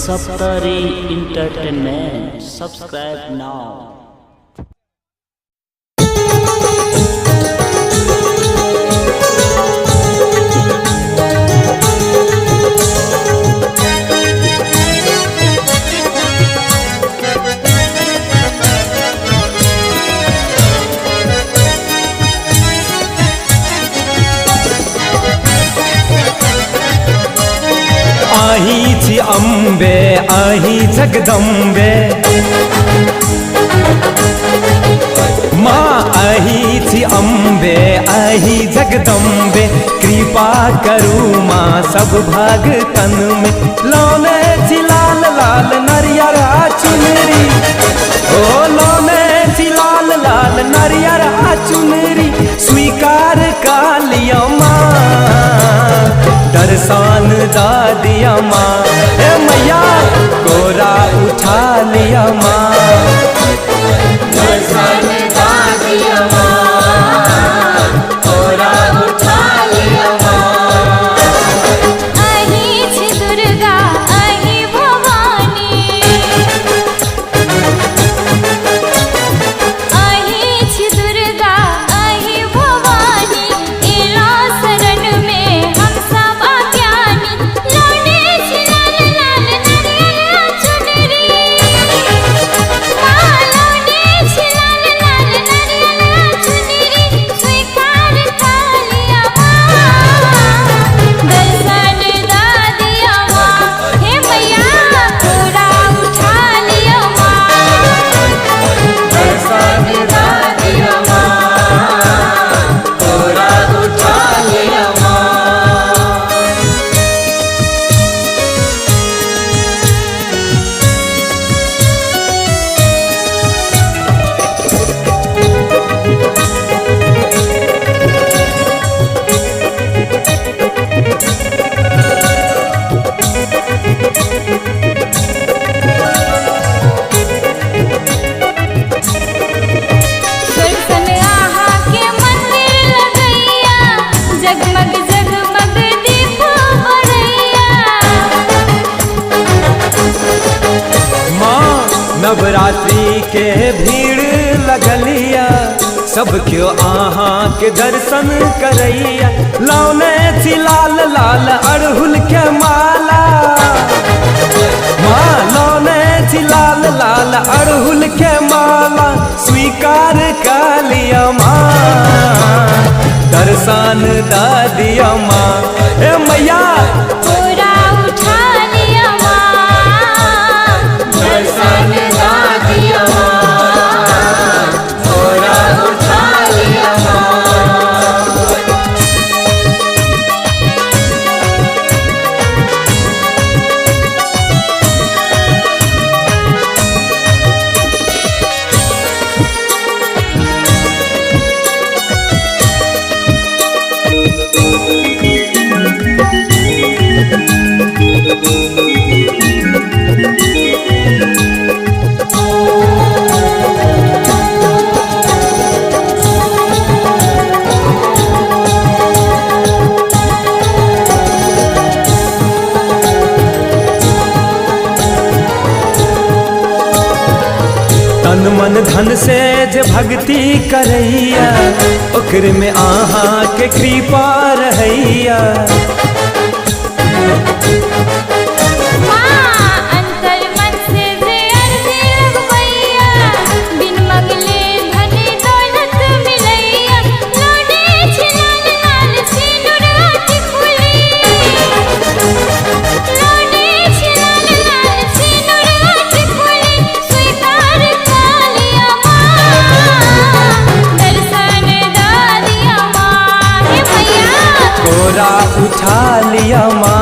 Saptari Entertainment. Subscribe now. अहीं छी अम्बे अहीं जगदम्बे, माँ अहीं छी अम्बे अहीं जगदम्बे। कृपा करू माँ सब भगतन में, लौने छी लाल लाल नरियर चुनरी। ओ लौने छी लाल लाल नरियर चुनरी, स्वीकार कालिया माँ, दर्शन दा दिया माँ। ए मैया कोरा उठा लिया माँ, दर्शन दा दिया माँ, कोरा उठा लिया माँ। अहीं छी दुर्गा अहीं भवानी, अहीं छी दुर्गा अहीं भवानी। एला शरण में हम सब अज्ञानी, लौने छी लाल लाल नरियर चुनरी। माँ लौने छी लाल लाल नरियर चुनरी, स्वीकार कालिया माँ, दर्शन दा दिया माँ। हे मैया कोरा उठा लिया माँ, दर्शन दा दिया माँ, कोरा उठा लिया माँ। दर्शन आहा के मंदिर लगैया, जगमग जगमग दीप बरैया। माँ नवरात्रि के भीड़ लगलिया, सब क्यों आहाँ के दर्शन करैया। लौने छी लाल लाल अड़हुल के माला, माँ लौने छी लाल लाल अड़हुल के माला। स्वीकार कालिया माँ, दर्शन दा दिया माँ। ए मैया कोरा उठा लिया माँ, दर्शन दा दिया माँ, कोरा उठा लिया माँ। तन मन धन से जे भक्ति करैया, ओकरे में आहाँ के कृपा रहैया। माँ अंतर मन से जे अर्जी लगवैया, बिन मंगले धन दौलत मिलैया। लौने छी लाल लाल सिनुर टिकुली, लौने छी लाल लाल सिनुर टिकुली। स्वीकार कालिया माँ, दर्शन दा दिया माँ। हे मैया कोरा उठा लिया माँ।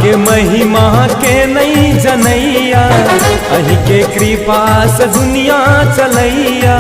के महिमा के नहीं जनैया, अही के कृपा से दुनिया चलैया।